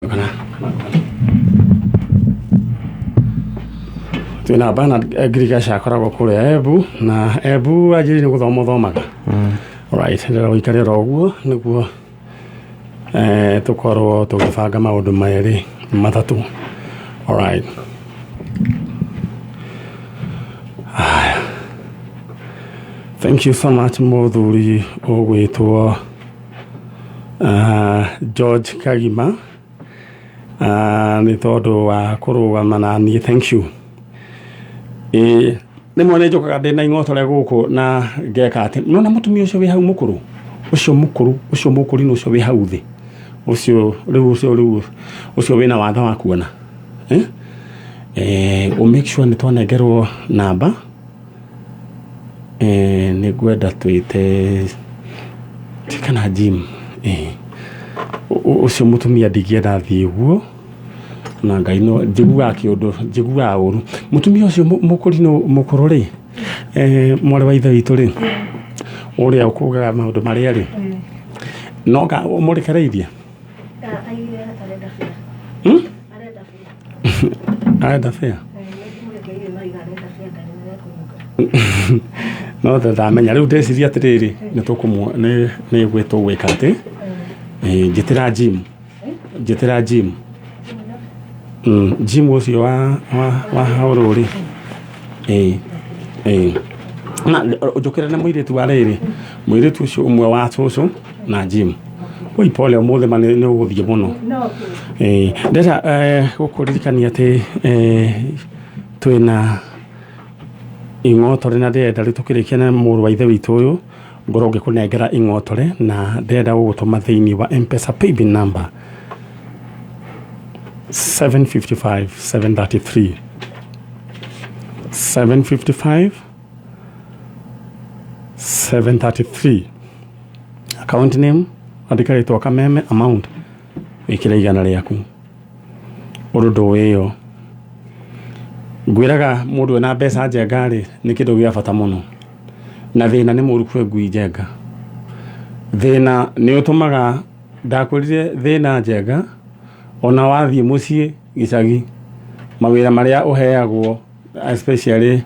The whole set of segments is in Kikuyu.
Kana twĩna Bernard Ngirigaca akoragwo kũrĩa Embu na Embu anjĩrĩ nĩ gũthoma ũthomaga. Alright, ndĩrenda ũikare oro ũguo nĩguo tũkorwo tũgĩbanga maũndũ merĩ matatũ. Alright. Haya. Thank you so much mũthuri ũgwĩtwo George Kagima nĩ tondũ wa kũrũgama na niĩ, thank you. Ĩĩ rĩmwe nĩ njũkaga ndĩna ing'otore gũkũ na ngeka atĩ, nĩ wona mũtumia ũcio wĩ hau mũkũrũ, ũcio mũkũrũ, ũcio mũkũrinũ ũcio wĩ hau thĩ, ũcio rĩu ũcio rĩu ũcio wĩna wathe wa kuona, eh? Ũ make sure nĩ twanengerwo namba. Nĩ ngwenda twĩte kana Jim, ũcio mũtumia ndingĩenda athiĩ ũguo, na Ngai no njiguaga kĩũndũ, njiguaga ũru. Mũtumia ũcio mũkũrinũ mũkũrũ rĩ, mwarĩ wa ithe witũ rĩ, ũrĩa ũkugaga maũndũ marĩa rĩ, no ũmũrekereirie? Hmm? Arenda bĩa? No ndamenya rĩu ndeciria atĩrĩrĩ nĩ tũkũmwo nĩ nĩ gwĩ tũgwĩka atĩ njĩtĩra Jim, njĩtĩra Jim. Jim ũcio wa wa haũrũ rĩ, ĩĩ ĩĩ na njũkĩre na mũirĩtu wa rĩrĩ, mũirĩtu ũcio ũmwe wa cũcũ na Jim. Oi pole ũmũthĩ ma nĩ ũgũthiĩ mũno. Ĩĩ ndĩrenda gũkũririkania atĩ twĩna ing'otore na ndĩrenda rĩu tũkĩrĩkia na mũrũ wa ithe witũ ũyũ ngorwo ngĩkũnengera ing'otore na ndĩrenda gũgũtũma thĩinĩ wa M-Pesa paybill number 755 733 755 733. Account name andĩka rĩtwa Kameme, amount wĩkĩre 100 rĩaku. Ũndũ ndũĩ ĩyo ngwĩraga mũndũ wĩna mbeca njenga rĩ, nĩ kĩndũ gĩa bata mũno, na thĩna nĩ mũru kwĩ ngui njenga. Thĩna nĩ ũtũmaga, ndakwĩrire thĩna njenga, ona wathiĩ mũciĩ gĩcagi mawĩra marĩa ũheagwo, especially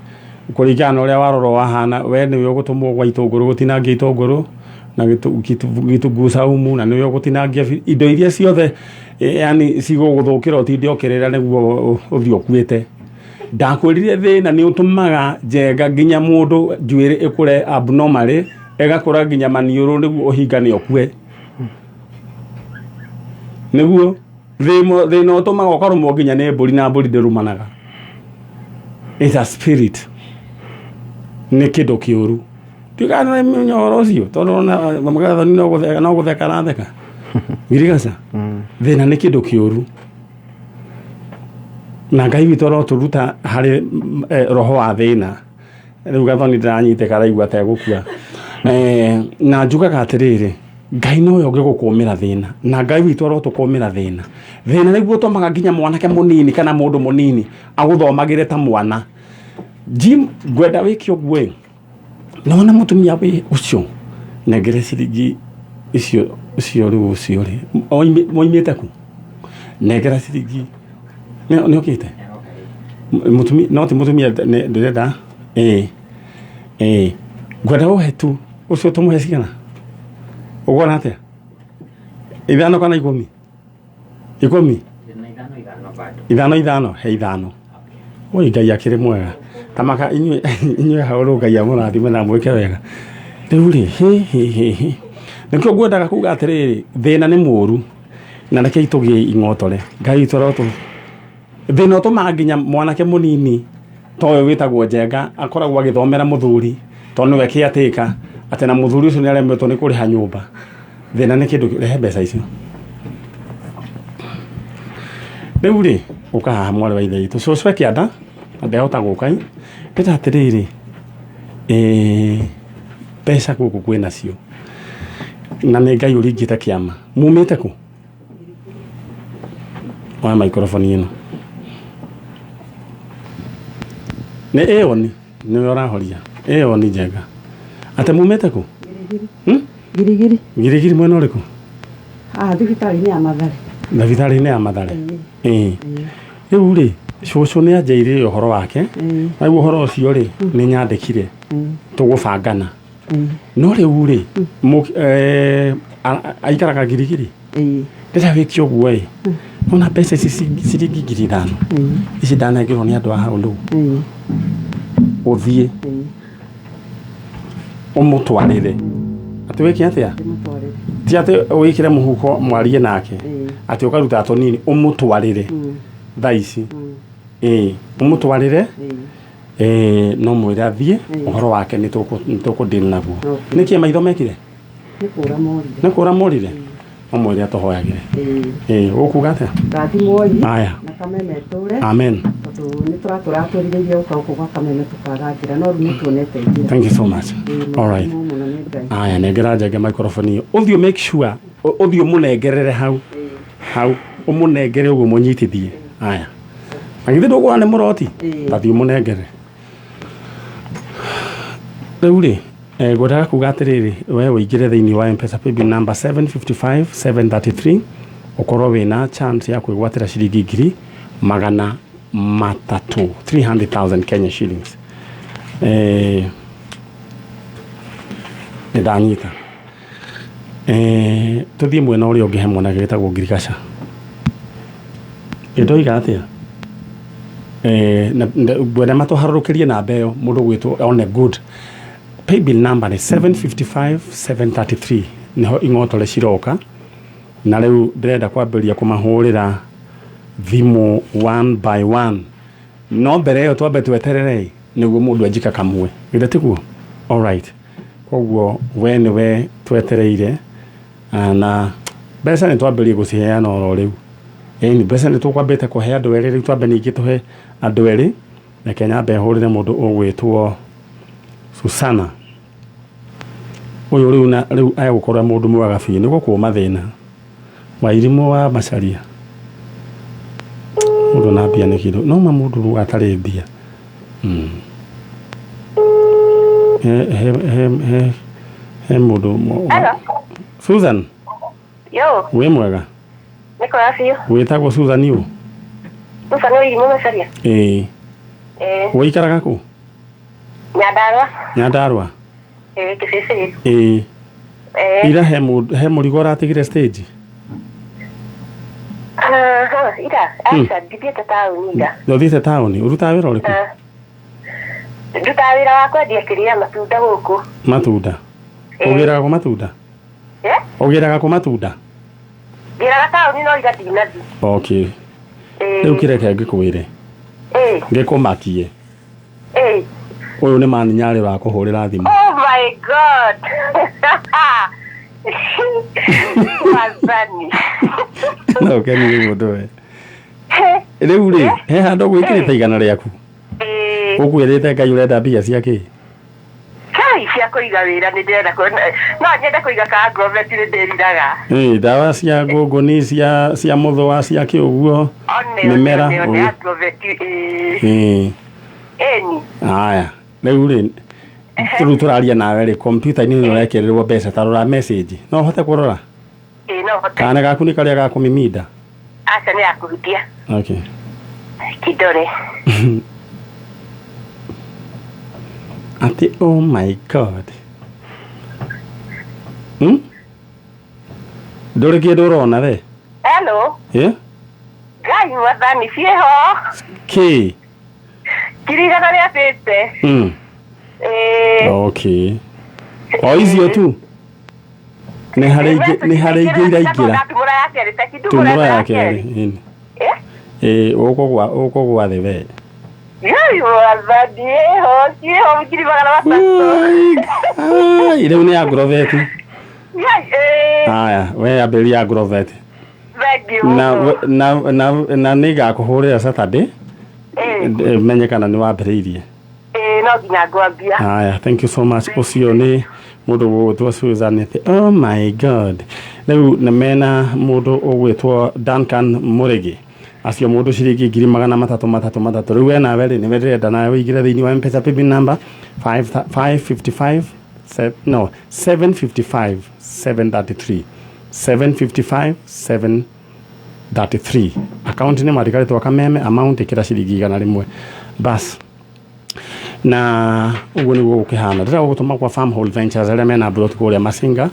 kũringana na ũrĩa warorwo wahana, we nĩwe ũgũtũmwo gwa itũngũrũ gũtinangia itũngũrũ na gĩtunguu saumu, na nĩwe ũgũtinangia indo iria ciothe yani cigũgũthũkĩra ũtinde ũkĩrĩra nĩguo ũthiĩ ũkuĩte. Ndakwĩrire thĩna nĩ ũtũmaga njenga nginya mũndũ njuĩrĩ ĩkũre abnormally, ĩgakũra nginya maniũrũ nĩguo ũhingane ũkue. Nĩguo thĩna ũtũmaga ũkarũmwo nginya nĩ mbũri, na mbũri ndĩrũmanaga. It's a spirit, nĩ kĩndũ kĩũru. Ndiũĩ kana nĩ ũhoro ũcio tondũ ona Gathoni no gũtheka aratheka. Ngirigaca, thĩna nĩ kĩndũ kĩũru, na Ngai witũ arotũruta harĩ roho wa thĩna. Rĩu Gathoni ndĩranyitĩka, araigua ta egũkua. Na njugaga atĩrĩrĩ, Ngai nowe ũngĩgũkũmĩra thĩna, na Ngai witũ arotũkũmĩra thĩna. Thĩna nĩguo ũtũmaga nginya mwanake mũnini kana mũndũ mũnini agũthomagĩre ta mwana. Jim, ngwenda wĩke ũguo ĩ, nĩwona mũtumia wĩ ũcio, nengere ciringi icio ũcio rĩu ũcio rĩ, moimĩte kũ? Nengera ciringi, nĩ okĩte? Mũtumia, no ti mũtumia ndĩrenda, ĩĩ ĩĩ ngwenda ũhe tu ũcio tũmũhe cigana? Ũkuona atĩa? 5 kana 10? 10? 5 5, he 5. Oi Ngai akĩrĩ mwega. Tamaka inyuĩ inyuĩ haũrũ, Ngai amũrathime na mwĩke wega. Rĩu rĩ, hĩ hĩ hĩ hĩ, nĩkĩo ngwendaga kuga atĩrĩrĩ, thĩna nĩ mũru, na rekei tũgĩe ing'otore. Ngai witũ arotũ thĩna ũtũmaga nginya mwanake mũnini ta ũyũ wĩtagwo Njenga akoragwo agĩthomera mũthuri tondũ nĩwe kĩatĩka atĩ na mũthuri ũcio nĩ aremetwo nĩ kũrĩha nyũmba. Thĩna nĩ kĩndũ, rehe mbeca icio. Rĩu rĩ, ũka haha mwarĩ wa ithe witũ, cũcũ e kĩanda na ndehota gũka ĩ, ndĩrenda atĩrĩrĩ, mbeca gũkũ kwĩnacio na nĩ Ngai ũringĩte kĩama. Mumĩte kũ? Oya microphone ĩno. Nĩ ĩoni nĩwe ũrahoria ĩoni njega. Atĩ mumĩte kũ? Hmm? Girigiri. Girigiri mwena ũrĩkũ? Haha thibitarĩ-inĩ ya Mathare. Thibitarĩ-inĩ ya Mathare. Ĩĩ, rĩu rĩ, cũcũ nĩ anjĩrire ũhoro wake. Na rĩu ũhoro ũcio rĩ, nĩ nyandĩkire tũgũbangana. No rĩu rĩ, aikaraga Girigiri. Rĩrĩa wĩke ũguo ĩ, ona mbeca ici ciringi 5,000 ici ndanengerwo nĩ andũ a hau rĩu, ũthiĩ ũmũtwarĩre. Atĩ wĩke atĩa? Ndĩmũtwarĩre. Ti atĩ wĩkĩre mũhuko mwarie nake, atĩ ũkaruta tũnini ũmũtwarĩre thaa ici. Ĩĩ, ũmũtwarĩre. No mwĩre athiĩ ũhoro wake nĩ tũkũ deal naguo. Nĩkĩ maitho mekire? Nĩ kũra morire. Nĩ kũra morire? Ũmwĩre atũhoyagĩre. Ĩĩ, ũkuga atĩa? Rathimwoi. Aya. Na Kameme tũre. Amen. Tondũ nĩ tũratũratũrirĩirie gũka gũkũ gwa Kameme tũkaga njĩra, no rĩu nĩ tuonete njĩra. Thank you so much. All right. Mũrathimwo mũno nĩ Ngai. Aya, nengera njenge microphone ĩyo. Ũthiĩ make sure ũthiĩ ũmũnengerere hau. Hau ũmũnengere ũguo mũnyitithie. Aya. Na githĩ ndũkuona nĩ mũroti? Ta thiĩ ũmũnengere. Rĩu rĩ, ngwendaga kuga atĩrĩrĩ, we ũingĩre thĩinĩ wa M-Pesa paybill number 755 733 ũkorwo wĩna chance ya kwĩgwatĩra ciringi 300,000, 300,000 Kenya shillings. Nĩ ndanyita. Tũthiĩ mwena ũrĩa ũngĩ he mwanake wĩtagwo Ngirigaca. Ĩ ndoiga atĩa? Ngwenda matũharũrũkĩrie namba ĩyo mũndũ ũgwĩtwo one good. Paybill number nĩ 755 733, nĩho ing'otore ciroka. Na rĩu ndĩrenda kwambĩrĩria kũmahũrĩra thimũ one by one. No mbere ĩyo twambe tweterere nĩguo mũndũ anjika kamwe. Githĩ tiguo? All right. Koguo we nĩwe twetereire, na mbeca nĩ twambĩrĩrie gũciheana oro rĩu. Ĩni, mbeca nĩ tũkwambĩte kũhe andũ erĩ, rĩu twambe ningĩ tũhe andũ erĩ. Reke nyambe hũrĩre mũndũ ũgwĩtwo Susana. Ũyũ rĩu na rĩu egũkorwo e mũndũ mwega biũ, nĩ gũkũma thĩna. Wairimũ wa Macharia. Mũndũ na mbia nĩ kĩndũ, no ma mũndũ rĩu atarĩ mbia. He mũndũ Hello. Susan. Yo. Wĩ mwega? Nĩ kwega biũ. Wĩtagwo Susan ũ? Susan Wairimũ Macharia. Ĩĩ. Ũikaraga kũ? Nyandarua. Nyandarua? Ĩĩ, Kĩbĩbĩ. Ĩĩ. Ira he mũrigo ũratigire stage? Aha, ira, aca, ndithiĩte taũni ira. Ndũthiĩte taũni? Ũrutaga wĩra ũrĩkũ? Ndutaga wĩra wa kwendia kĩrĩa matunda gũkũ. Matunda? Ũgĩraga kũ matunda? Ũgĩraga kũ matunda? Ngĩraga taũni no ira ndinathiĩ. Okay. Rĩu kĩreke ngĩkwĩre. Ngĩkũmakie. Ũyũ nĩ mani nyarĩ wa kũhũrĩra thimũ. Oh my God. Wathani. No ũkenie nĩ mũndũ we. Rĩu rĩ, he handũ ũgwĩkĩrĩte 100 rĩaku? Ũkwĩrĩte Ngai ũrenda mbia cia kĩ? Kai cia kũiga wĩra nĩ ndĩrenda kuona. No nyende kũiga ka agrovet nĩ ndĩriraga. Ndawa cia ngũngũni, cia mũthũa, cia kĩ ũguo, mĩmera. One agrovet, ĩĩ. Ĩni. Haya, rĩu rĩ, rĩu tũraria nawe rĩ, kompiuta-inĩ nĩ ũrekĩrĩrwo mbeca, ta rora message. No ũhote kũrora? Ĩĩ, no hote. Kana gaku nĩ karĩa ga kũmiminda? Aca, nĩ ya kũhutia. Okay. Kidore. Ati, oh my God. Ndũrĩ kĩndũ ũrona we? Hello. Ngai mwathani ciĩho. Kĩ? 100,000 rĩa bĩte. Okay. O icio tu? Nĩ harĩ ingĩ, nĩ harĩ ingĩ iraingĩra. Tumũra ya kerĩ, ta Tumũra ya kerĩ, ĩĩ. Ũkũgwa thĩ we. Ngai mwathani, ĩho, ciĩho 300,000. Ai, rĩu nĩ ya Agrovet. Ngai, ĩĩ. Haya, we ambĩrĩria Agrovet. Thank you mũno. Na nĩ ngakũhũrĩra Saturday. Menye kana nĩ wambĩrĩirie. Ĩĩ, no nginya ngwambia. Haya, thank you so much. Ũcio nĩ mũndũ ũgwĩtwo Susan atĩ, oh my God. Rĩu nĩ mena mũndũ ũgwĩtwo Duncan Mũrĩgĩ. Acio mũndũ ciringi 300,000 matatũ matatũ. Rĩu we nawe rĩ, nĩwe ndĩrenda nawe ũingĩre thĩinĩ wa M-Pesa paybill number five five fifty-five, no, 755 733. 755 33. Account nĩ mwandĩka rĩtwa Kameme, amount ĩkĩra ciringi 100 bas, na ũguo nĩguo gũkĩhana. Ndĩrenda gũgũtũma kwa Farmhold Ventures arĩa mena plot kũrĩa Masinga,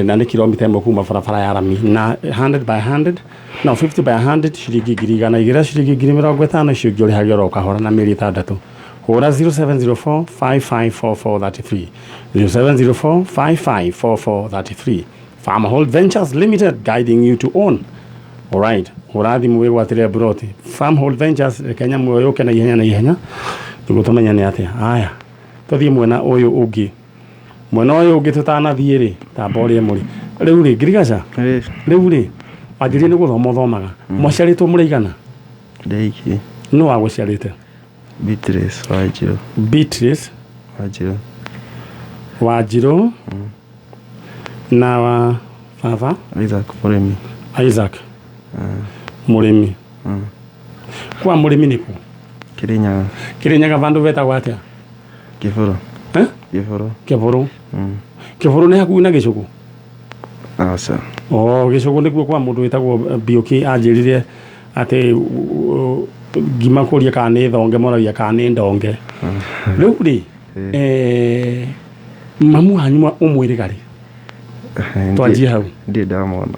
na nĩ kilomita 1 kuma barabara ya rami, na 100 by 100, no 50 by 100, ciringi 200,000, ciringi 50,000, icio ingĩ ũrĩhagia oro kahora na mĩeri 6. Hũra 0704 554433, 0704 554433. Farmhold Ventures Limited, guiding you to own. Alright, hũra thimũ wĩgwatĩre broti. Farmhold Ventures, reke nyamũ ĩyo yũke na ihenya na ihenya nĩguo tũmenye nĩ atĩa. Aya, tũthiĩ mwena ũyũ ũngĩ, mwena ũyũ ũngĩ. Tũtanathiĩ rĩ, tamba ũrĩe mũrĩ rĩu rĩ ngirigaca. Rĩu rĩ, wanjĩrie nĩ gũthoma ũthomaga. Mwaciarĩtwo mũrĩigana? Ndeiki. Nũ wagũciarĩte? Beatrice Wanjiru. Beatrice Wanjiru. Wanjirũ. Na wa baba? Isaac Mũrĩmi. Isaac Mũrĩmi. Kwa Mũrĩmi nĩkũ? Kĩrĩnyaga. Kĩrĩnyaga vandũ vetagwo atĩa? Kĩbũrũ. Eh? Kĩbũrũ. Kĩbũrũ. Kĩbũrũ nĩ hakuhĩ na Gĩcũgũ? Aca. O Gĩcũgũ nĩkuo kwa mũndũ wĩtagwo BOK. Anjĩrire atĩ ngima kũria kana nĩ thonge, moragia kana nĩ ndonge. Rĩu rĩ, mamu wanyu ũmwĩrĩga rĩ? Twanjie hau. Ndirĩ ndamwona.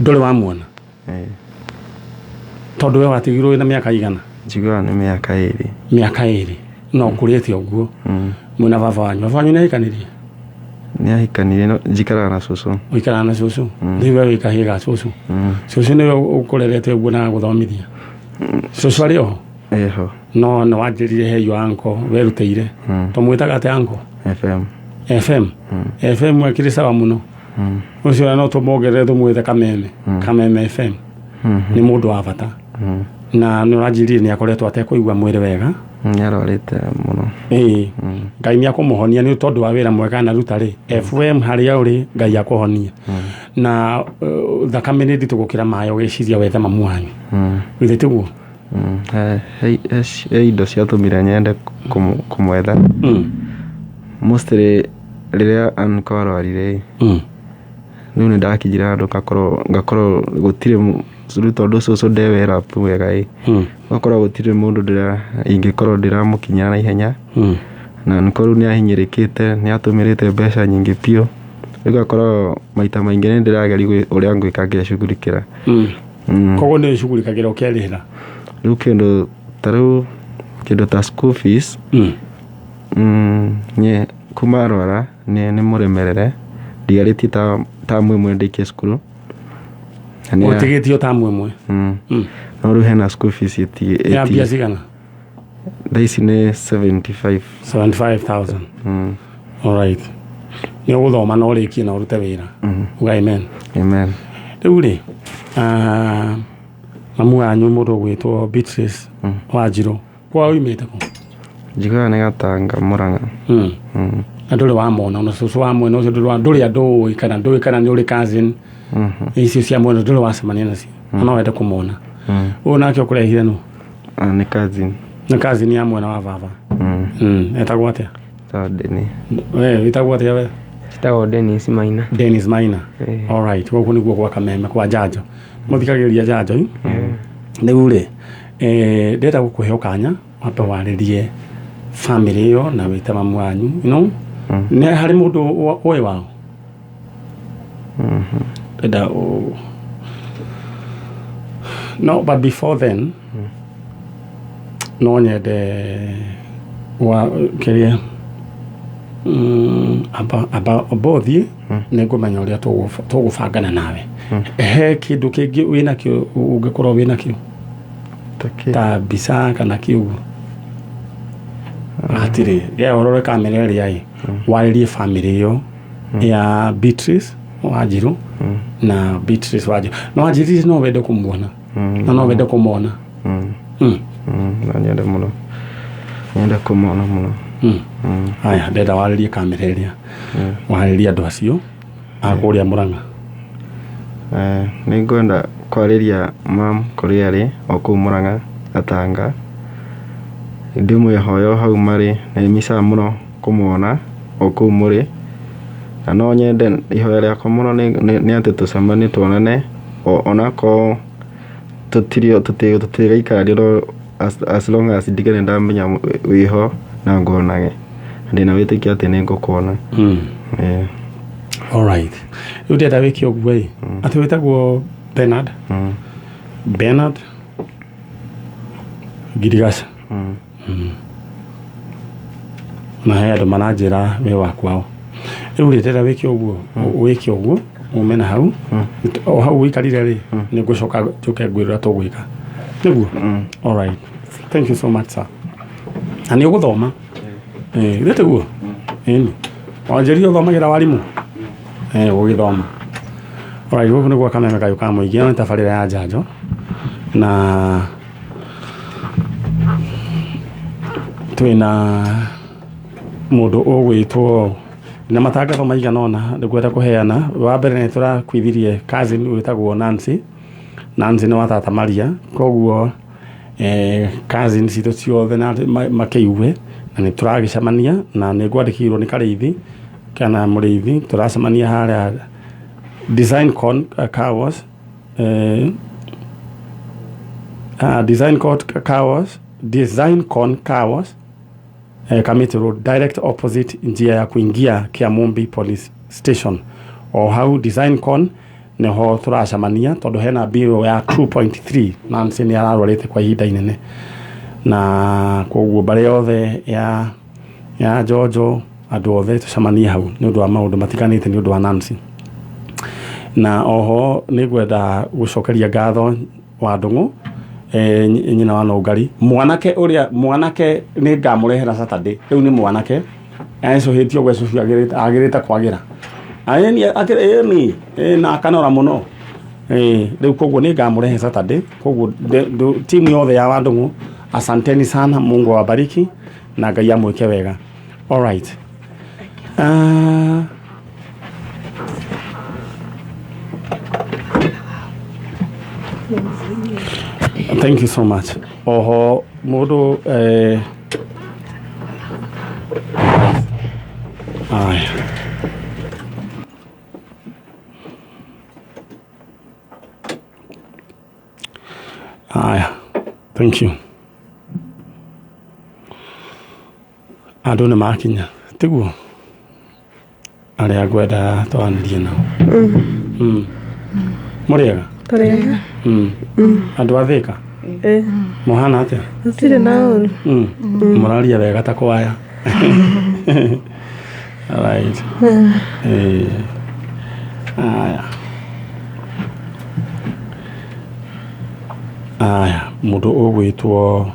Ndũrĩ wamuona? Eh. Tondũ we watigirwo wĩna mĩaka igana? Njiguaga nĩ mĩaka 2. Mĩaka 2 no ũkũrĩte ũguo mwĩna baba wanyu. Baba wanyu nĩ ahikanirie? Nĩ ahikanirie, no njikaraga na cũcũ. Ũikaraga na cũcũ. Rĩu we wĩ kahĩĩ ga cũcũ. Cũcũ nĩwe ũkũrerete ũguo na gũthomithia. Cũcũ arĩ oho? Eho. No nĩ wanjĩrire he your uncle werutĩire. Tũmwĩtaga atĩa uncle? FM. FM. FM akĩrĩ sawa mũno ũcio, na no tũmongerere tũmwĩte Kameme, Kameme FM. Nĩ mũndũ wa bata, na nĩ ũranjĩrire nĩ akoretwo atekũigua mwĩrĩ wega. Nĩ arwarĩte mũno. Ĩĩ, Ngai nĩ akũmũhonia nĩ tondũ wa wĩra mwega anaruta rĩ. FM harĩa ũrĩ, Ngai akũhonie. Na thakame nĩ nditũ gũkĩra maĩ ũgĩciria wethe mamu wanyu. Githĩ tiguo? He indo ciatũmire nyende kũmwetha. Mostly rĩrĩa uncle arwarire, rĩu nĩ ndakinyire handũ ngakorwo gũtirĩ rĩu, tondũ cũcũ nde wera wega ĩ, ngakorwo gũtirĩ mũndũ ingĩkorwo ndĩramũkinyĩra na ihenya, na nĩkorwo rĩu nĩ ahinyĩrĩkĩte, nĩ atũmĩrĩte mbeca nyingĩ biũ. Rĩu ngakorwo maita maingĩ nĩ ndĩrageria ũrĩa ngwĩka ngecugurikĩra. Koguo nĩ ũcugurikagĩra ũkerĩhĩra? Rĩu kĩndũ ta rĩu, kĩndũ ta school fees, nye kuma arwara nĩ mũremerere, ndigarĩtie ta tamu 1 ndĩkie cukuru. Na Ũtigĩtio tamu 1? No rĩu hena school fees Ya mbia cigana? Thaa ici nĩ 75. 75,000. Alright, nĩ ũgũthoma na ũrĩkie na ũrute wĩra. Uga amen. Amen. Rĩu rĩ, mamu wanyu mũndũ ũgwĩtwo Beatrice Wanjirũ, kwa oimĩte kũ? Njiguaga nĩ Gatanga, Mũrang'a. Na ndũrĩ wamona ona cũcũ wa mwena ũcio? Ndũrĩ andũ ũĩ kana ndũĩ kana nĩ ũrĩ cousin icio cia mwena, ndũrĩ wacemania nacio, na no wende kũmona? Ũyũ nake ũkũrehire nũ? Ah, nĩ cousin. Nĩ cousin ya mwena wa baba. Etagwo atĩa? Sawa, Deni. We wĩtagwo atĩa we? Njĩtagwo Dennis Maina. Dennis Maina. Eh. Alright, gũkũ nĩguo gwa Kameme kwa Njanjo. Mũthikagĩrĩria Njanjo i? Rĩu rĩ, ndĩrenda gũkũhe kanya wambe warĩrie family ĩyo na wĩte mamu wanyu. Nĩ harĩ mũndũ ũĩ wao ndĩrenda no, but before then no nyende wa kĩrĩa, amba ũthiĩ, nĩ ngũmenya ũrĩa tũgũbangana nawe. He kĩndũ kĩngĩ wĩnakĩo ũngĩkorwo wĩnakĩo? Takĩ. Ta mbica kana kĩũguo hatirĩ ge ũrore kamera ĩrĩa ĩ warĩrie family ĩyo ya Beatrice Wanjirũ. Na Beatrice Wanjirũ no wanjĩrire no wende kũmuona na no wende kũmona. No nyende mũno, nyende kũmona mũno. Aya, ndenda warĩrie kamera ĩrĩa, warĩrie andũ acio a kũrĩa Mũrang'a. Nĩ ngwenda kwarĩria mam kũrĩa arĩ o kũu Mũrang'a Gatanga. Ndĩmwĩhoya o hau marĩ, nĩ micaga mũno kũmona o kũu mũrĩ, na no nyende ihoya rĩakwa mũno nĩ atĩ tũcemanie, tuonane, onakorwo Tũtirio tũtigaikarania no as long as ndige nĩ ndamenya wĩho na nguonage. Ndĩna wĩtĩkio atĩ nĩ ngũkuona. Eh. Alright, rĩu ndĩrenda wĩke ũguo ĩ, atĩ wĩtagwo Bernard? Mm. Bernard Girigaca. Na he andũ maranjĩra wĩ wa kwao. Rĩu rĩ, ndĩrenda wĩke ũguo, wĩke ũguo ume na hau o hau ũikarire rĩ, nĩ ngũcoka njũke ngwĩre ũrĩa tũgwĩka nĩguo. Alright, thank you so much, sir. Na nĩ ũgũthoma, ĩĩ githĩ tiguo? Ĩni wanjĩrire ũthomagĩra warimũ, ĩĩ ũgĩthoma. Alright, gũkũ nĩ gwa Kameme Kayũ ka Mũingĩ. Ĩno nĩ tabarĩra ya njanjo na twĩna mũndũ ũgwĩtwo na matangatho maigana ũna ngwenda kũheana. Wa mbere, nĩ tũrakuithirie cousin wĩtagwo Nancy. Nancy nĩ wa tata Maria, koguo cousin citũ ciothe na makĩigue na nĩ tũragĩcemania na nĩ ngwandĩkĩirwo nĩ Karĩithi kana Mũrĩithi. Tũracemania harĩa Design Con Car Wash, Design Court Car Wash, Design Con Car Wash, Kamiti Road, direct opposite njia ya kuingia Kiamumbi Police Station. O hau Design Con niho tũracemania tondũ hena bill ya 2.3. Nancy nĩ ararwarĩte kwa ihinda inene na koguo mbarĩ yothe ya Jojo, andũ othe tũcemanie hau nĩ ũndũ wa maũndũ matiganĩte, nĩ ũndũ wa Nancy. Na oho nĩ ngwenda gũcokeria ngatho wa Ndũng'ũ, nyina wa Nũngari, mwanake ũrĩa mwanake nĩ ngamũrehera Saturday. Rĩu nĩ mwanake ecũhĩtio gwecũhio, agĩrĩte kwagĩra. Ĩni ĩni na akanora mũno. Rĩu koguo nĩ ngamũrehe Saturday. Koguo timu yothe ya Wandũng'ũ, asanteni sana, Mungu awabariki na Ngai amwĩke wega. Alright. Thank you so much. Oho mũndũ aya. Aya, thank you. Andũ nĩ makinya, tiguo? Arĩa ngwenda twaranĩrie nao. Mũrĩega? Tũrĩega. Andũ a Thĩka? Ĩ. Mũhana atĩa? Gũtirĩ na ũru. Mũraria wega ta kwaya. Alright. Aya. Aya, mũndũ ũgwĩtwo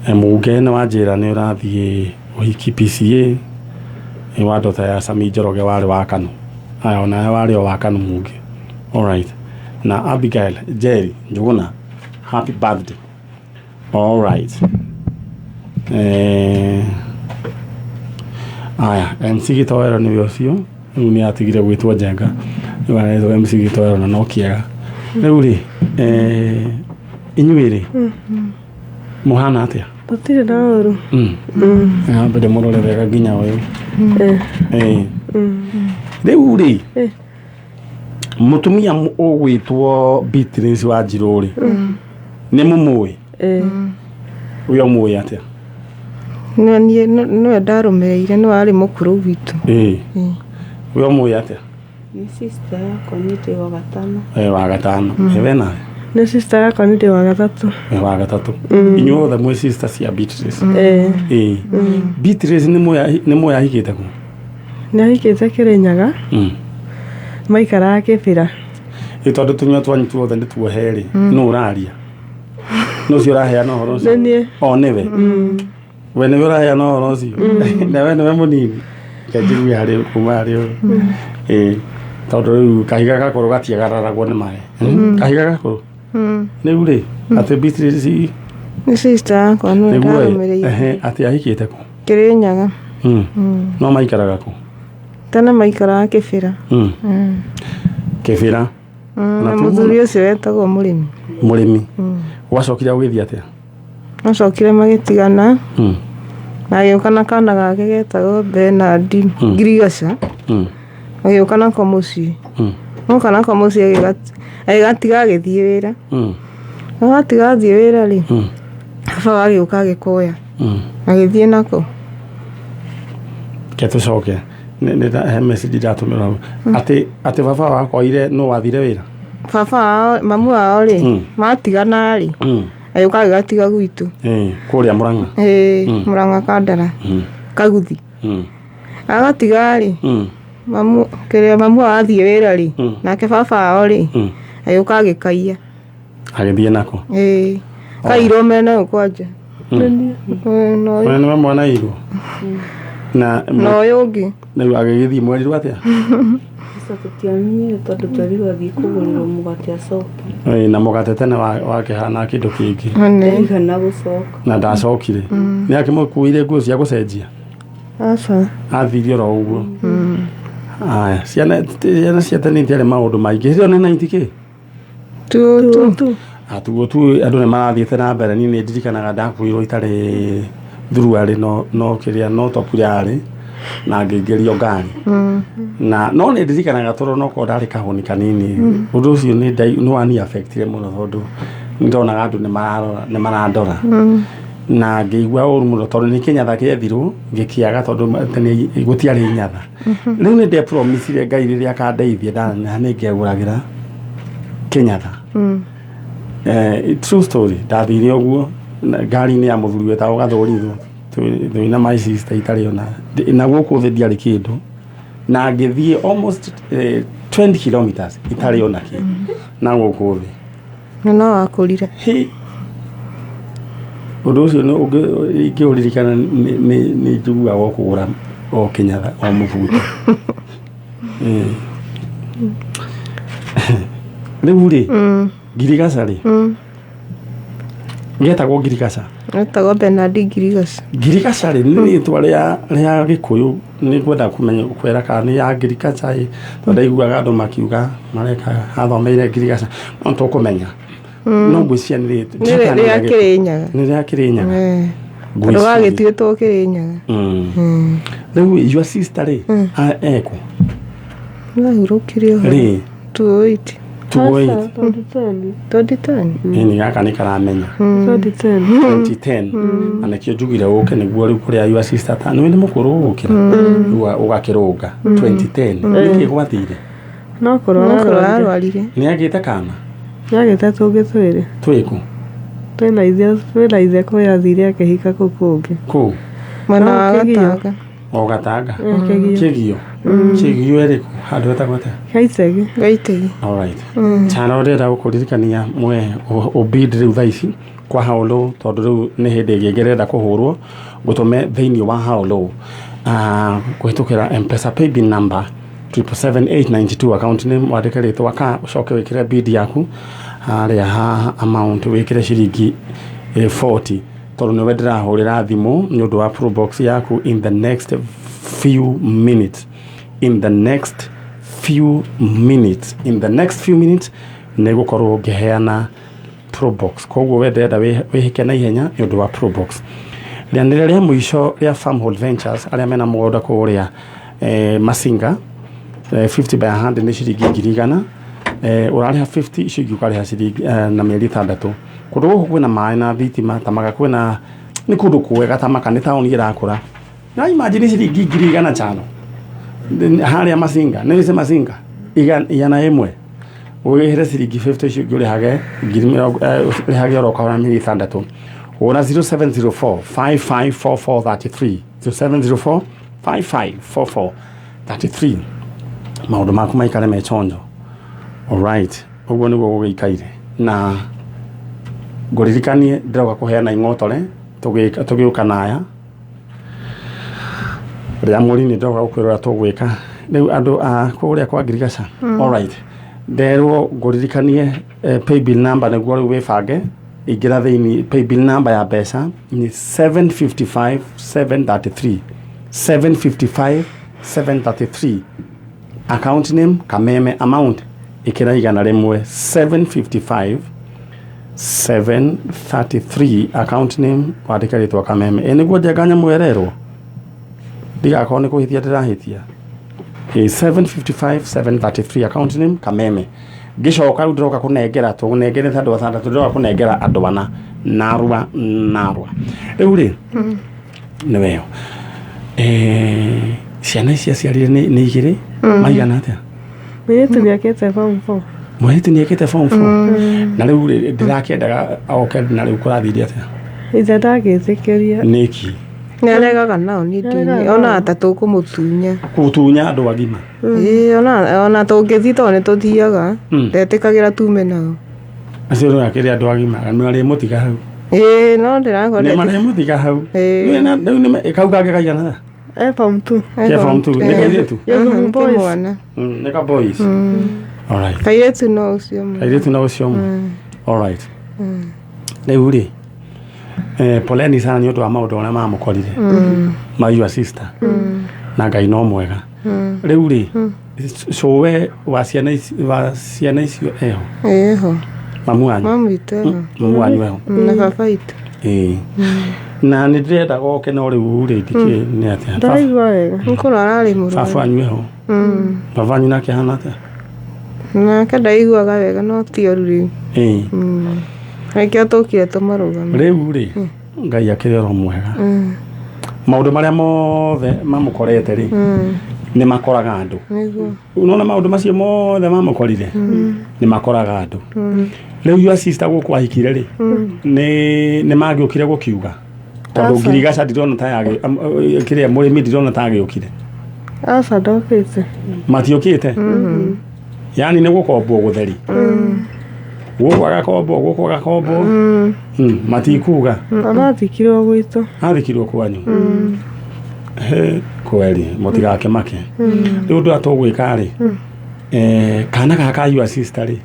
Mũnge nĩ wanjĩra nĩ ũrathiĩ ũhiki PCA nĩ wa ndota ya Sami Njoroge warĩ wa Kanu. Aya, onawe warĩ o wa Kanu, Mũnge. Alright. Na Abigail Jerry Njuguna, happy birthday. Alright. Aya, MC Gĩtoero nĩwe ũcio. Rĩu nĩ atigire gwĩtwo Njenga. Rĩu aretwo MC Gĩtoero na no kĩega. Rĩu rĩ, inyuĩ rĩ, mũhana atĩa? Tũtirĩ na ũru. Nyambe ndĩmũrore wega nginya ũyũ. Ĩ. Rĩu rĩ, Ĩ. mũtumia ũgwĩtwo Beatrice wa Njirũ rĩ, nĩ mũmũĩ? Ĩ. Ũyũ mũĩ atĩa? No niĩ nĩwe ndarũmĩrĩire, nĩwe arĩ mũkũrũ gwitũ. Ĩ. Ũyũ mũĩ atĩa? Nĩ sister yakwa, niĩ ndĩ wa gatano. Wa gatano. Ĩ, we nawe? Nĩ sister yakwa, nĩ ndĩ wa gatatũ. Wĩ wa gatatũ. Inyuĩ othe mwĩ sister cia Beatrice? Ĩ. Ĩ. Beatrice nĩ mũĩ ahikĩte kũ? Nĩ ahikĩte Kĩrĩnyaga. Maikaraga Kĩbĩra. Ĩ, tondũ tũnyua twanyu tuothe nĩ tuohe rĩ, nũ ũraria? Nũ ũcio ũraheana ũhoro ũcio? Nĩ niĩ. O nĩwe? We nĩwe ũraheana ũhoro ũcio? Na we nĩwe mũnini? Reke njigue harĩ kuma harĩ ũyũ. Ĩ, tondũ rĩu kahiga gakũrũ gatiagararagwo nĩ maĩ. Kahiga gakũrũ. Rĩu rĩ, atĩ Beatrice Nĩ sister yakwa, nĩwe nĩguo ĩ, ndarũmĩrĩire. ehe, atĩ ahikĩte kũ? Kĩrĩnyaga. No maikaraga kũ? Tene maikaraga Kĩbĩra. Kĩbĩra. Na Na mũthuri ũcio wetagwo Mũrĩmi. Mũrĩmi. Gwacokire gũgĩthiĩ atĩa? Macokire magĩtigana na agĩũka na kana gake getagwo Bernard Ngirigaca. Agĩũka nako mũciĩ. Oka nako mũciĩ agĩgatiga agĩthiĩ wĩra. Gatiga athiĩ wĩra rĩ, Mm. baba agĩũka agĩkoya, agĩthiĩ nako. Ke tũcoke. Nĩ he message ndatũmĩrwo hau. Atĩ baba wakoire no wathire wĩra. Baba wao, mamu wao rĩ, matigana rĩ, agĩũka agĩgatiga gwitũ. Kũrĩa Mũrang'a. Ĩĩ, Mũrang'a Kandara, Kaguthi. Agatiga rĩ, mamu kĩrĩa mamu wao athiĩ wĩra rĩ, nake baba wao rĩ, agĩũka agĩkaiya. Agĩthiĩ nako. Ĩĩ, kairwo mena ũyũ kwanja. Ĩĩ, na ũyũ. We nĩwe mwana irwo. Na Na ũyũ ũngĩ. Rĩu agĩgĩthiĩ mwerirwo atĩa? Sasa tũtiamenyire tondũ twerirwo athiĩ kũgũrĩrwo mũgate acoke. Ĩĩ, na mũgate tene wakĩhana kĩndũ kĩngĩ. Ndaigana gũcoka. Na ndacokire. Nĩ akĩmũkuire nguo cia gũcenjia. Aca. Athire oro ũguo. Aya, ciana cia tene itiarĩ maũndũ maingĩ. Hĩndĩ ĩyo nĩ 90 kĩ? Tu tu. Atuo tu andũ nĩ marathiĩte na mbere. Niĩ nĩ ndirikanaga ndakuirwo itarĩ thuruarĩ no kĩrĩa no top yarĩ na ngĩingĩrio ngari. Na no nĩ ndirikanaga tondũ no korwo ndarĩ kahũni kanini. Ũndũ ũcio nĩ wani affectire mũno tondũ nĩ ndonaga andũ nĩ marandora. Na ngĩigua ũru mũno tondũ nĩ kĩnyatha kĩethirwo ngĩkĩaga tondũ tene gũtiarĩ inyatha. Rĩu nĩ ndepromisire Ngai rĩrĩa akandeithia ndaneneha nĩ ngegũragĩra kĩnyatha. True story, ndathire ũguo ngari-inĩ ya mũthuri wetagwo Gathũrithũ twĩna my sister itarĩ ona na gũkũ thĩ ndiarĩ kĩndũ, na ngĩthiĩ almost 20 kilometers itarĩ ona kĩ na gũkũ thĩ. Na no wakũrire. Hĩ. Ũndũ ũcio ingĩũririkana nĩ njiguaga o kũgũra o kĩnyatha o mũbuto. Rĩu rĩ, Ngirigaca rĩ, getagwo Ngirigaca. Etagwo Bernard Ngirigaca. Ngirigaca rĩ, nĩ rĩtwa rĩa Gĩkũyũ, nĩ ngwenda kũmenya kwĩra kana nĩ ya Ngirigaca ĩ, tondũ ndaiguaga andũ makiuga mareka athomeire Ngirigaca, no tũkũmenya. No ngwĩciria nĩ rĩtwa. Nĩ rĩa Kĩrĩnyaga. Nĩ rĩa Kĩrĩnyaga. Tondũ wagĩtuĩtwo Kĩrĩnyaga. Rĩu your sister rĩ, ekũ? Nĩahurũkire ũhoro. Rĩ? 2008. 2008. 2010. Ĩni gaka nĩ karamenya. 2010. 2010. Na nĩkĩo njugire ũke nĩguo rĩu kũrĩa your sister ta nĩwe nĩ mũkũrũ gũgũkĩra. Rĩu ũgakĩrũnga 2010. Nĩkĩ gwathire? No kũrwara No kũrwara arwarire. arwarire. Nĩ agĩte kana? Nĩagĩte tũngĩ twĩrĩ. Twĩkũ? Twĩna ithe kũrĩa athire akĩhika kũu kũngĩ. Kũu? Mwena No, wa Kĩgio. Gatanga. O Gatanga? Kĩgio. Kĩgio. Kĩgio ĩrĩkũ? Handũ hetagwo atĩa? Gaitegi. Gaitegi. All right. Chano ndĩrenda gũkũririkania mwe ũbid rĩu thaa ici kwa How Low, tondũ rĩu nĩ hĩndĩ ĩngĩ ngĩrenda kũhũrwo ngũtũme thĩinĩ wa How Low, kũhĩtũkĩra M-Pesa paybill number 777892, account name wandĩke rĩtwa ka ũcoke wĩkĩre bid yaku harĩa ha amount wĩkĩre ciringi 40, tondũ nĩwe ndĩrahũrĩra thimũ nĩ ũndũ wa probox yaku in the next few minutes, in the next few minutes, in the next few minutes nĩ gũkorwo ngĩheana probox. Koguo we ndĩrenda wĩhĩke na ihenya nĩ ũndũ wa probox. Rĩanĩrĩra rĩa mũico rĩa Farmhold Ventures arĩa mena mũgũnda kũrĩa Masinga, 50 by 100 nĩ ciringi 100,000. Ũrarĩha 50, icio ingĩ ũkarĩha ciringi na mĩeri 6. Kũndũ gũkũ kwĩna maĩ na thitima, Tamaka kwĩna, nĩ kũndũ kwega. Tamaka nĩ taũni ĩrakũra. Na imagine ciringi 100,000 chano harĩa Masinga, nĩ wĩci Masinga 100 wĩhĩre ciringi 50, icio ingĩ ũrĩhage ngiri mĩrongo, ũrĩhage oro kahora mĩeri 6. Hũra 0704 554433, 0704 554433, maũndũ maku maikare me chonjo. Alright, ũguo nĩguo gũgĩikaire. Na ngũririkanie ndĩroka kũheana ing'otore tũgĩũka naya rĩa mũri, nĩ ndĩroka gũkwĩra ũrĩa tũgwĩka rĩu andũ a kũrĩa kwa Ngirigaca. Alright, nderwo ngũririkanie paybill number nĩguo rĩu wĩbange. Ingĩra thĩinĩ, paybill number ya mbeca nĩ 755 733, 755 733, account name Kameme, amount ĩkĩra 100. 755 733, account name wandĩke rĩtwa Kameme. Ĩ nĩguo njenga nyamũ ĩrerwo ndigakorwo nĩ kũhĩtia ndĩrahĩtia. Ĩ 755 733, account name Kameme. Ngĩcoka rĩu ndĩroka kũnengera tũnengerete andũ atandatũ, ndĩroka kũnengera andũ ana narua narua. Rĩu rĩ nĩ weo. Ciana ici aciarire nĩ igĩrĩ, maigana atĩa? Mũirĩtu nĩekĩte form 4. Mũirĩtu nĩekĩte form 4 na rĩu rĩ ndĩrakĩendaga oke, na rĩu kũrathire atĩa? Ithe ndangĩtĩkĩria. Nĩkĩ? Nĩaregaga nao nĩ ndini, onaga ta tũkũmũtunya. Gũtunya andũ agima? Ĩĩ, ona tũngĩthiĩ tondũ nĩtũthiaga, ndetĩkagĩra tume nao. Acio rĩu akĩrĩ andũ agima nĩmarĩmũtiga hau. Ĩĩ, no ndĩrakora. Nĩmarĩmũtiga hau. Rĩu nĩ kau kangĩ kaigana? Form 2. Ke form 2 nĩ kairĩtu? Gĩthumo boys. Mwana. Nĩ ka boys. All right. Kairĩtu no ũcio ũmwe. Kairĩtu no ũcio ũmwe. All right. Rĩu rĩ poleni sana nĩ ũndũ wa maũndũ marĩa mamũkorire ma your sister, na Ngai no mwega. Rĩu rĩ cũwe wa ciana ici, wa ciana icio eho? Ĩho. Mamu wanyu? Mamu witũ eho. Mamu wanyu eho? Na baba witũ. Ĩĩ, na nĩ ndĩrenda goke no rĩu rĩ ndikĩ nĩ atĩa. Ndaraigua wega. Nĩ kũrwara arĩ Baba mũrwaru. wanyu eho? Baba wanyu nake ahana atĩa? Nake ndaiguaga wega no ti ũru rĩu. Ĩĩ. Nĩkĩo tũkire tũmarũgamie. Rĩu rĩ Ngai akĩrĩ oro mwega. Maũndũ marĩa mothe mamũkorete rĩ nĩ makoraga andũ. Nĩguo. Unaona maũndũ macio mothe mamũkorire nĩ makoraga andũ. Rĩu your sister gũkũ ahikire rĩ nĩ mangĩũkire gũkiuga tondũ ngirigaca ndirona ta yagĩ kĩrĩa mũrĩmi ndirona ta agĩũkire. Aca, ndokĩte. Matiũkĩte, yani nĩ gũkombwo gũtheri, gũkũ agakombwo, gũkũ agakombwo, matikuga. Arathikirwo gwitũ. Athikirwo kwanyu? He kweri mũtigakĩmake. Rĩu ũndũ ũrĩa tũgwĩka rĩ, kana gaka ka your sister rĩ,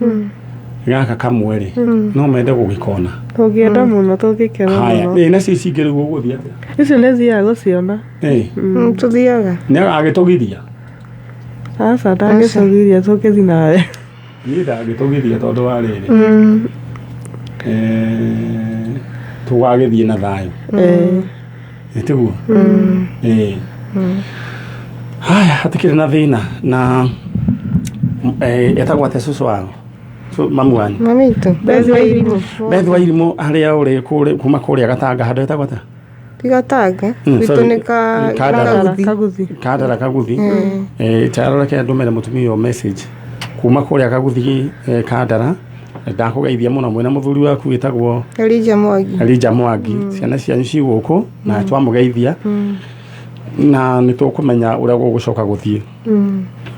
gaka kamwe rĩ, no mende gũgĩkona? Tũngĩenda mũno, tũngĩkena Haya. mũno. Ĩ nacio ici ingĩ rĩu ũgũthiĩ atĩa? Icio nĩ thiaga gũciona. Tũthiaga. Nĩ agagĩtũgiria? Aca, ndangĩtũgiria, tũngĩthiĩ nawe. Niĩ ndangĩtũgiria tondũ wa rĩrĩ, tũgagĩthiĩ na thayũ. Ĩtiguo? Ĩĩ. Haya, hatikĩrĩ na thĩna. Na etagwo atĩa cũcũ wao? Mamu wanyu? Mami witũ. Beth wa Irimũ. Beth wa Irimũ harĩa ũrĩ kuma kũrĩa Gatanga handũ etagwo atĩa? Ti Gatanga. Gwitũ Sorry. nĩ Kandara. Kaguthi. Kaguthi. Kandara Kaguthi. Tarora ndũmĩre mũtumia ũyũ message kuma kũrĩa Kaguthi, Kandara. Ndakũgeithia mũno mwĩna mũthuri waku wĩtagwo Elijah Mwangi. Elijah Mwangi. Ciana cianyu ci gũkũ na twamũgeithia na nĩ tũkũmenya ũrĩa gũgũcoka gũthiĩ.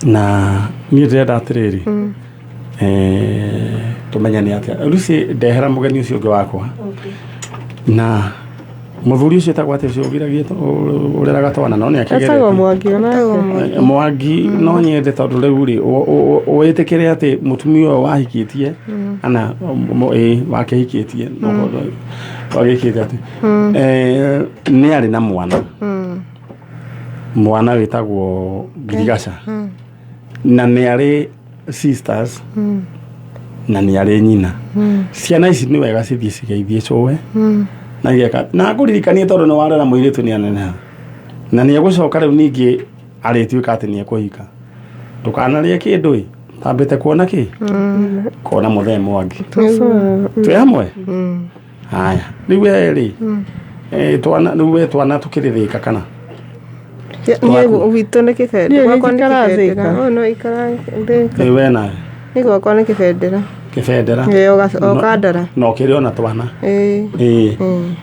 Na niĩ ndĩrenda atĩrĩrĩ, tũmenyane atĩa. Lucy, ndehera mũgeni ũcio ũngĩ wakwa. Na mũthuri ũcio etagwo atĩa ũcio ũgiragia ũreraga twana no nĩ Etagwo akĩgeretie? Mwangi onake. Mwangi no nyende tondũ rĩu rĩ wĩtĩkĩre atĩ mũtumia ũyũ wahikĩtie ana ĩ wakĩhikĩtie wagĩkĩte atĩ nĩ arĩ na mwana, mwana wĩtagwo Ngirigaca, na nĩ arĩ sisters na nĩ arĩ nyina. Ciana ici nĩ wega cithiĩ cigeithie cũwe na igeka na ngũririkanie tondũ nĩ warera mũirĩtu nĩ aneneha na nĩ egũcoka rĩu ningĩ arĩtuĩka atĩ nĩ ekũhika. Ndũkanarĩe kĩndũ ĩ tambĩte kuona kĩ kuona mũthee Mwangi. Twĩ hamwe. Haya, rĩu we rĩ, twana rĩu we twana tũkĩrĩ Thĩka kana? Niĩ gwitũ nĩ Kĩbendera. Niĩ Gwakwa nĩ njikaraga Kĩbendera. Thĩka. Ũyũ no ikaraga Thĩka. Ĩ we nawe? Nĩ gwakwa nĩ Kĩbendera. Kĩbendera? Ĩ, o Kandara. Na ũkĩrĩ ona twana? Ĩ. Ĩ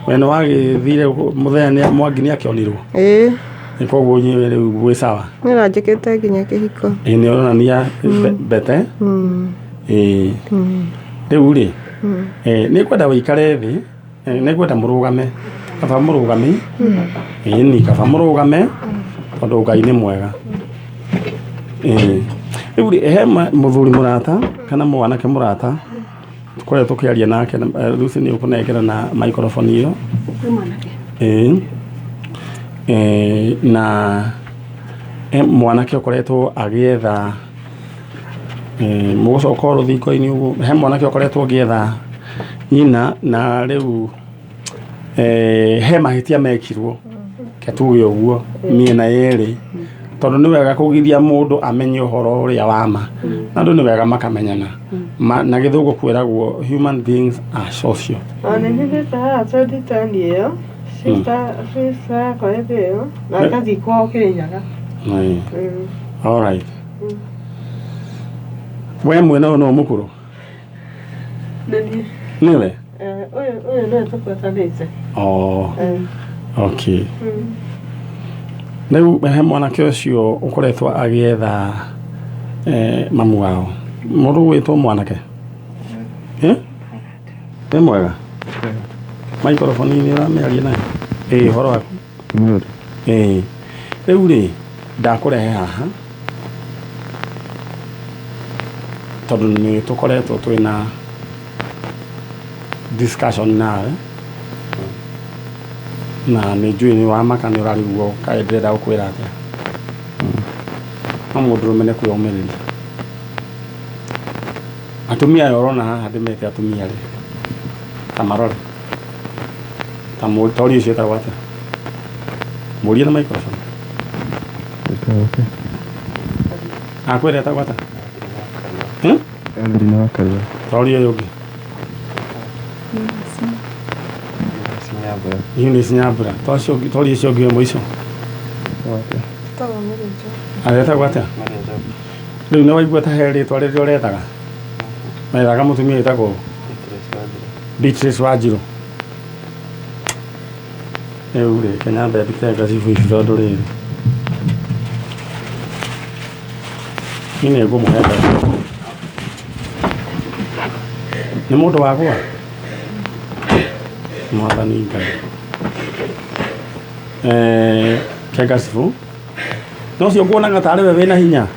we nĩ wagĩthire mũthee Mwangi nĩ akĩonirwo? Ĩ. Nĩ koguo inyuĩ rĩu gwĩ sawa? Nĩ ũranjĩkĩte nginya kĩhiko. Ĩ nĩ ũronania mbete. Ĩ rĩu rĩ, nĩ ngwenda wĩikare thĩ, nĩ ngwenda mũrũgame, kaba mũrũgame. Ĩni kaba mũrũgame tondũ Ngai nĩ mwega. Ĩ rĩu rĩ, he mũthuri mũrata kana mwanake mũrata tũkoretwo tũkĩaria nake na, Lucy nĩ ũkũnengera na microphone ĩyo. Ĩ na mwanake ũkoretwo agĩetha, mũgũcoka o rũthingo-inĩ ũguo, he mwanake ũkoretwo agĩetha nyina na rĩu he mahĩtia mekirwo, ke tuge ũguo, mĩena yerĩ. Tondũ nĩ wega kũgiria mũndũ amenye ũhoro ũrĩa wa ma. Na andũ nĩ wega makamenyana. Na gĩthũngũ kwĩragwo human beings are social. Ona nĩ haha 2010 ĩyo sister sister yakwa hĩndĩ ĩyo na ngathiĩ kwao Kĩrĩnyaga. All right. We mwena ũyũ no mũkũrũ? Nĩ niĩ. Nĩwe? Ũyũ ũyũ nĩwe tũbuatanĩte. Oh. Okay. Rĩu he mwanake ũcio ũkoretwo agĩetha mamu wao. Mũndũ ũgwĩtwo mwanake? Eh? Wĩ mwega? Maikoroboni nĩ ũramĩaria nayo? Ĩĩ, ũhoro waku? Ĩĩ. Rĩu rĩ, ndakũrehe haha tondũ nĩ tũkoretwo twĩna discussion nawe na nĩ njũĩ nĩ wamaka nĩ ũrarigwo kaĩ ndĩrenda gũkwĩra atĩa. No mũndũrũme nĩ kwĩyũmĩrĩria. Atumia aya ũrona haha ndĩmete atumia rĩ, ta marore ta tori ũcio etagwo atĩa? Mũrie na microphone. Akwĩra etagwo atĩa? Hmm? Catherine wa Karua. Tori ũyũ ũngĩ? Eunice Nyambura. Tori ũcio ũngĩ wĩ mũico? Aretagwo atĩa? Rĩu nĩ waigua ta he rĩtwa rĩrĩa ũrethaga? Wethaga mũtumia wĩtagwo Beatrice Wanjiru. Rĩu rĩ, Kenya nyambe ndute ngacibu ici tondũ rĩrĩ niĩ nĩ ngũmũhe mbeca. Nĩ mũndũ wagwa? Mwathani Ngai. Kengacibu no ũcio nguonaga tarĩ we wĩna hinya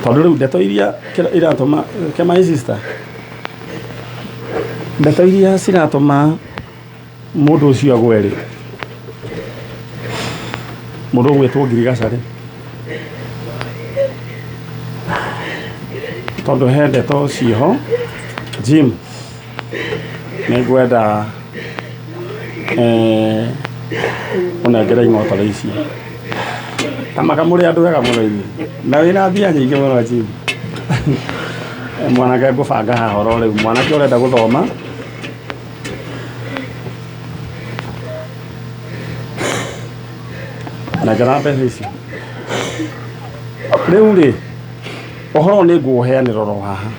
tondũ rĩu ndeto iria iratũma ke my sister ndeto iria ciratũma mũndũ ũcio agwe rĩ, mũndũ ũgwĩtwo ngirigaca rĩ, tondũ he ndeto ciĩho Jim nĩ ngwenda ũnengere ing'otore ici ta maka mũrĩ andũ ega mũno inyuĩ na wĩna mbia nyingĩ mũno Jim. Mwanake ngũbanga haha oro rĩu mwanake ũrenda gũthoma nengera mbeca ici rĩu rĩ ũhoro nĩ ngũũheanĩra oro haha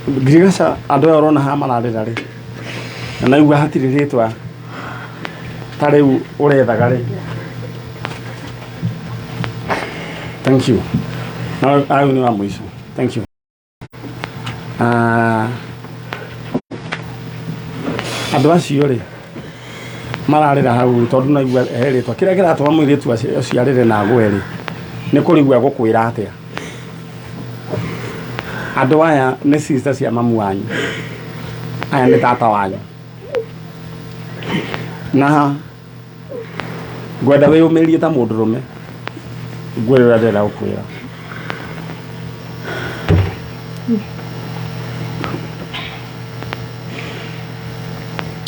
ngirigaca andũ aya ũrona haha mararĩra rĩ na naigua hatirĩ rĩtwa ta rĩu ũrethaga rĩ. Thank you. Na ayo nĩ wa mũico. Thank you. Andũ acio rĩ mararĩra hau rĩ tondũ naigua he rĩtwa kĩrĩa kĩratũma mũirĩtu ũcio arĩre na agwe rĩ nĩ kũrigwo egũkwĩra atĩa. Andũ aya nĩ sister cia mamu wanyu, aya nĩ tata wanyu, na ngwenda wĩyũmĩrĩrie ta mũndũrũme ngwĩre ũrĩa ndĩrenda gũkwĩra.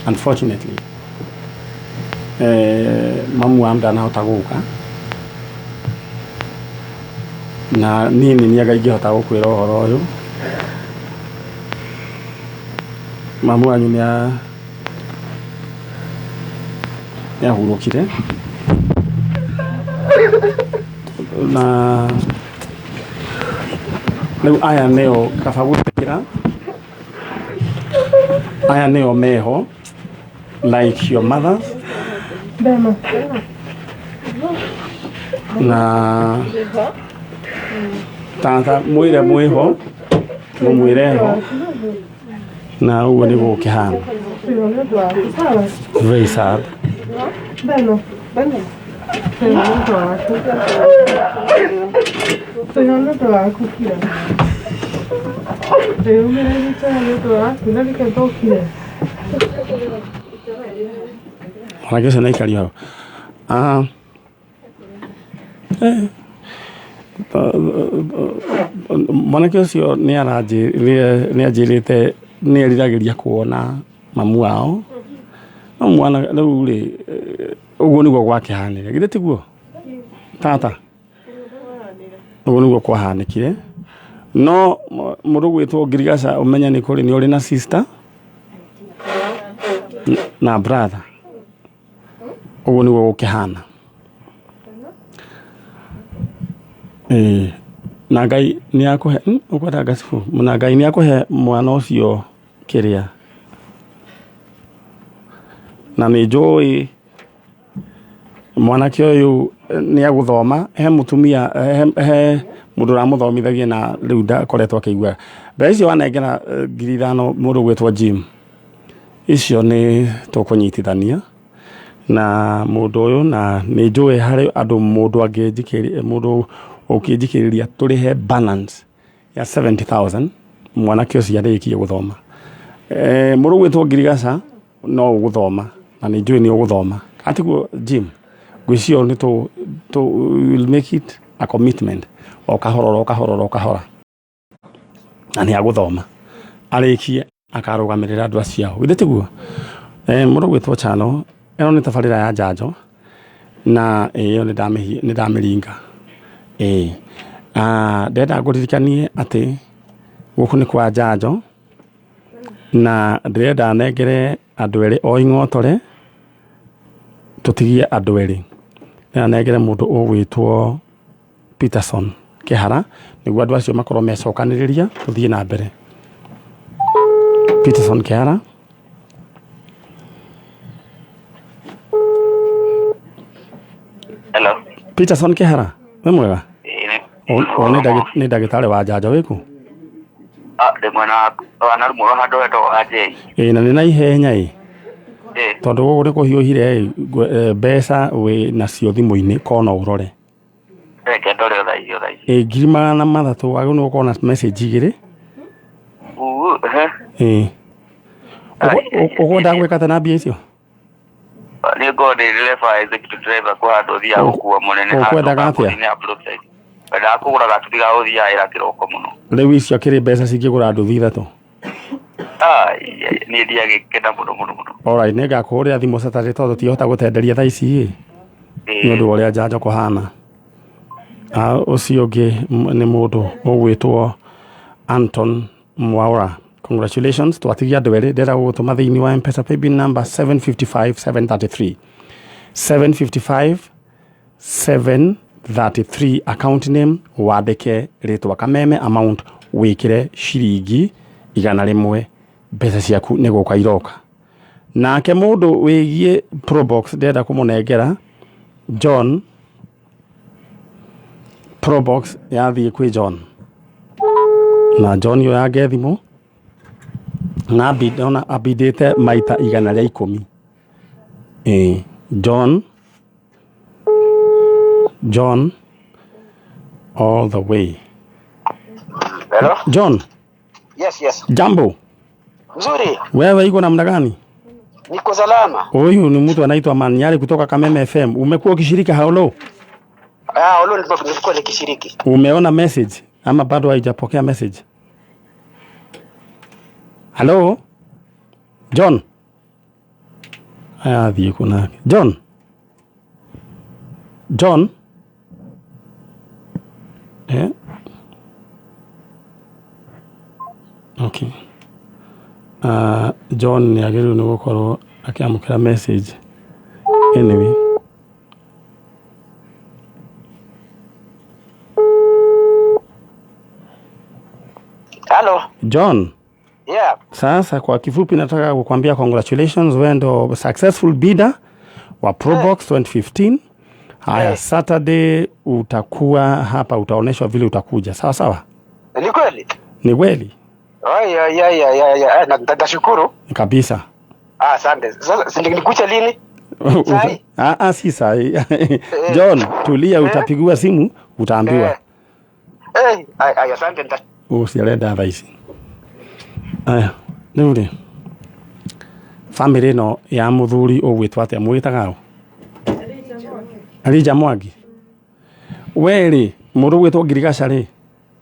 Unfortunately, mamu wa ndanahota gũka na niĩ nĩ niĩ anga ingĩhota gũkwĩra ũhoro ũyũ. Mamu wanyu nĩ ahurũkire na rĩu aya nĩo kaba gwĩtĩkĩra, aya nĩo meho like your mothers na tata mwĩre mwĩho mũmwĩre ho na ũguo nĩguo gũkĩhana. Very sad. Mwanake ũcio nĩaikario hau. Mwanake ũcio nĩanjĩrĩte nĩeriragĩria kuona mamu wao no mwana rĩu rĩ ũguo nĩguo gwakĩhanire githĩ tiguo? Tata ũguo nĩguo kwahanĩkire. No mũndũ gwĩtwo Ngirigaca, ũmenye nĩ kũrĩ nĩ ũrĩ na sister na brother. Ũguo nĩguo gũkĩhana. Ĩĩ, na Ngai nĩ akũhe, ũkwenda ngacibu, na Ngai nĩ akũhe mwana ũcio kĩrĩa, na nĩ njũĩ mwanake ũyũ nĩ agũthoma. He mũtumia, he mũndũ ũramũthomithagia, na rĩu ndakoretwo akĩigua mbeca icio wanengera, 5,000, mũndũ ũgwĩtwo Jim. Icio nĩ tũkũnyitithania na mũndũ ũyũ, na nĩ njũĩ harĩ andũ mũndũ angĩnjikĩria, mũndũ ũkĩnjikĩrĩria tũrĩhe balance ya 70,000, mwanake ũcio arĩkie gũthoma. Mũndũ ũgwĩtwo Ngirigaca, no ũgũthoma, na nĩ njũĩ nĩ ũgũthoma, atiguo Jim? Ngwĩciria nĩ tũ we will make it a commitment, o kahora o kahora o kahora, na nĩ agũthoma, arĩkie akarũgamĩrĩra andũ acio ao, githĩ tiguo? Mũndũ ũgwĩtwo Chano, ĩno nĩ tabarĩra ya njanjo, na ĩyo nĩ ndamĩringa. Ĩĩ, ndĩrenda ngũririkanie atĩ gũkũ nĩ kwa njanjo, na ndĩrenda nengere andũ erĩ o ing'otore, tũtigie andũ erĩ. Ndĩrenda nengere mũndũ ũgwĩtwo Peterson Kĩhara, nĩguo andũ acio makorwo mecokanĩrĩria tũthiĩ na mbere. Peterson Kĩhara. Hello. Peterson Kĩhara, wĩ mwega? Ĩĩ. O nĩ ndagĩtarĩ wa njanjo wĩkũ? Ah, ndĩ mwena wa Narumoro, handũ hetagwo Hanjei. Ĩĩ, na nĩ na ihenya ĩ. Ĩĩ. Tondũ gũkũ nĩ kũhiũhire ĩ, mbeca wĩ nacio thimũ-inĩ, kona ũrore. Reke ndore o thaa ici, o thaa ici. Ĩ, 300,000, wagĩrĩirwo nĩ gũkorwo na message igĩrĩ. Uu, ehe. Ĩ. Ũkwenda gwĩka atĩa na mbia icio? Nĩ ngorwo ndĩ ndereba, executive driver, kwa handũ thiaga gũkua mũnene handũ Ũkwendaga atĩa? kambuni-inĩ ya Brookside. Wendaga kũgũra gatuthi ga gũthiaga wĩra kĩroko mũno. Rĩu icio akĩrĩ mbeca cingĩgũra nduthi ithatũ. Ah, niĩ ndiagĩkena mũno mũno mũno. Alright, nĩ ngakũhũrĩra thimũ Saturday, tondũ tihota gũtenderia thaa ici ĩ, nĩ ũndũ wa ũrĩa njanjo kũhana. Ũcio ũngĩ nĩ mũndũ ũgwĩtwo Anton Mwaura. Congratulations, twatigia andũ erĩ. Ndĩrenda gũgũtũma thĩinĩ wa M-Pesa paybill number 755 733, 755 733, account name wandĩke rĩtwa Kameme, amount wĩkĩre ciringi 100. Mbeca ciaku nĩ gũka iroka. Nake mũndũ wĩgiĩ Probox, ndĩrenda kũmũnengera John. Probox yathiĩ kwĩ John, na John ũyũ yange thimũ na ndona ambindĩte maita 110. Ĩĩ, John, John all the way. Hello? John. Yes. Jambo. Mzuri. Wewe iko namna gani? Niko salama. Huyu ni mtu anaitwa Manyari kutoka Kameme FM. Umekuwa ukishiriki haulo? Ah, ulo nilikuwa nikishiriki. Umeona message ama bado haijapokea message? Hello? John? Aya, thiĩ kuna. John? John? Eh? Okay. John nĩ agĩrĩirwo nĩ gũkorwo akĩamũkĩra message. Anyway. Hello. John. Yeah. Sasa kwa kifupi nataka kukwambia congratulations, wewe ndo successful bidder wa Probox 2015. Haya, Saturday utakuwa hapa, utaonyeshwa vile utakuja. Sawa sawa? Ni kweli? Ni kweli. Ai ai ai ai ai, ai, nashukuru. Kabisa. Ah, asante. Sasa si nikuja lini? Sai? Ah, ah, si sahi. John, tulia, utapigiwa simu, utaambiwa. Eh, ai ai, asante. Ũcio thaa ici. Aya, rĩu rĩ, bamĩrĩ ĩno ya mũthuri ũgwĩtwo atĩa, mwĩtaga ũ? Elijah Mwangi. We rĩ, mũndũ ũgwĩtwo Ngirigaca rĩ,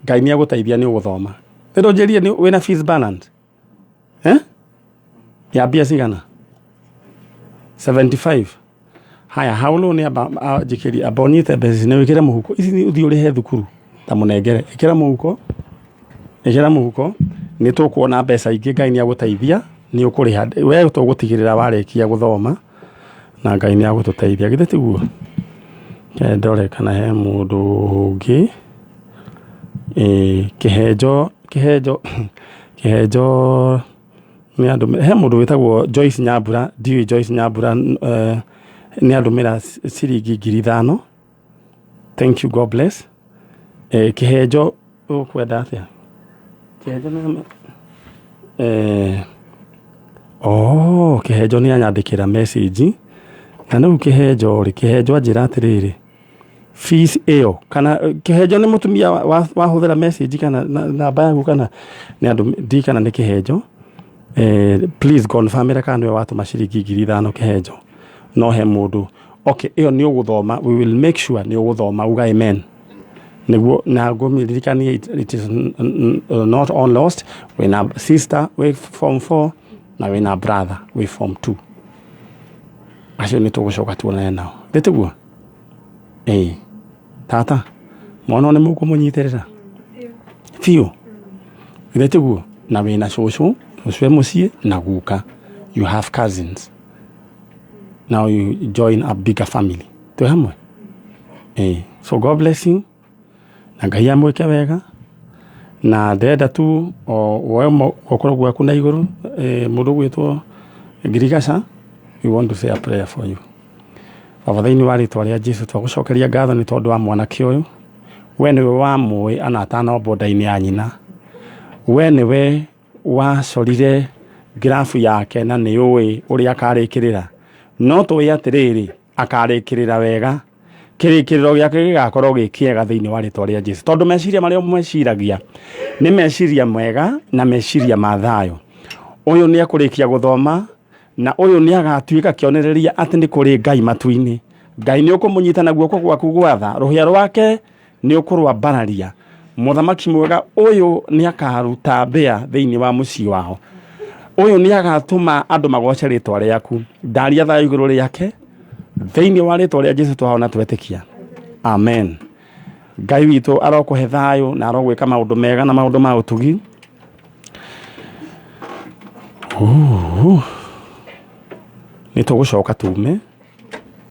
Ngai nĩ agũteithia, nĩ ũgũthoma. Rĩrĩ ũnjĩrie nĩ wĩna fees balance? Eh? Ya mbia cigana? 75. Haya, haulu nĩ amba njĩkĩri amba ũnyite mbeca ici nĩ wĩkĩre mũhuko. Ici nĩ ũthiĩ ũrĩhe thukuru ta mũnengere. Ĩkĩra mũhuko. Ĩkĩra mũhuko. Nĩ tũkuona mbeca ingĩ Ngai nĩ agũteithia nĩ ũkũrĩha. We tũgũtigĩrĩra warĩkia gũthoma na Ngai nĩ agũtũteithia. Githĩ tiguo? Reke ndore kana he mũndũ ũngĩ. Ĩĩ kĩhenjo kĩhenjo kĩhenjo nĩ andũ he mũndũ wĩtagwo Joyce Nyambura ndiũĩ Joyce Nyambura nĩ andũmĩra ciringi 5,000. Thank you, God bless. Kĩhenjo ũkwenda atĩa? Kĩhenjo nĩ oh kĩhenjo nĩ anyandĩkĩra message na rĩu kĩhenjo rĩ kĩhenjo anjĩra atĩrĩrĩ fees ĩyo kana kĩhenjo nĩ mũtumia wahũthĩra message kana namba yaku kana nĩ andũ ndi kana nĩ kĩhenjo. Please confirm ĩra kana nĩwe watũma ciringi 5,000 kĩhenjo no he mũndũ. Okay, ĩyo nĩ ũgũthoma, we will make sure nĩ ũgũthoma, uga amen nĩguo na ngũmĩririkanie it is not all lost. Wĩna sister wĩ form 4 na wĩna brother wĩ form 2, acio nĩ tũgũcoka tuonane nao githĩ tiguo? Ĩĩ tata mwana nĩ mũkũmũnyitĩrĩra biũ githĩ tiguo? Na wĩna cũcũ, cũcũ e mũciĩ na guka, you have cousins, now you join a bigger family twĩ hamwe. Ĩĩ, so God bless you na Ngai amwĩke wega na ndĩrenda tu o woe guoko gwaku na igũrũ. Mũndũ ũgwĩtwo Ngirigaca, we want to say a prayer for you. Baba, thĩinĩ wa rĩtwa rĩa Jesu twagũcokeria ngatho nĩ tondũ wa mwanake ũyũ. We nĩwe wamũĩ ana atanombwo nda-inĩ ya nyina. We nĩwe wacorire grafu yake na nĩ ũĩ ũrĩa akarĩkĩrĩra, no tũĩ atĩrĩrĩ akarĩkĩrĩra wega, kĩrĩkĩrĩro gĩake gĩgakorwo gĩ kĩega thĩinĩ wa rĩtwa rĩa Jesu, tondũ meciria marĩa meciragia nĩ meciria mega na meciria ma thayũ. Ũyũ nĩ ekũrĩkia gũthoma na ũyũ nĩ agatuĩka kĩonereria atĩ nĩ kũrĩ Ngai matu-inĩ. Ngai nĩ ũkũmũnyita na guoko gwaku gwatha, rũhĩa rwake nĩ ũkũrwambararia. Mũthamaki mwega ũyũ nĩ akaruta mbĩa thĩinĩ wa mũciĩ wao. Ũyũ nĩ agatũma andũ magoce rĩtwa rĩaku. Ndaria thayũ igũrũ rĩake thĩinĩ wa rĩtwa rĩa Jesu twahona twetĩkia, amen. Ngai witũ arokũhe thayũ na arogwĩka maũndũ mega na maũndũ ma ũtugi. Nĩ tũgũcoka tume.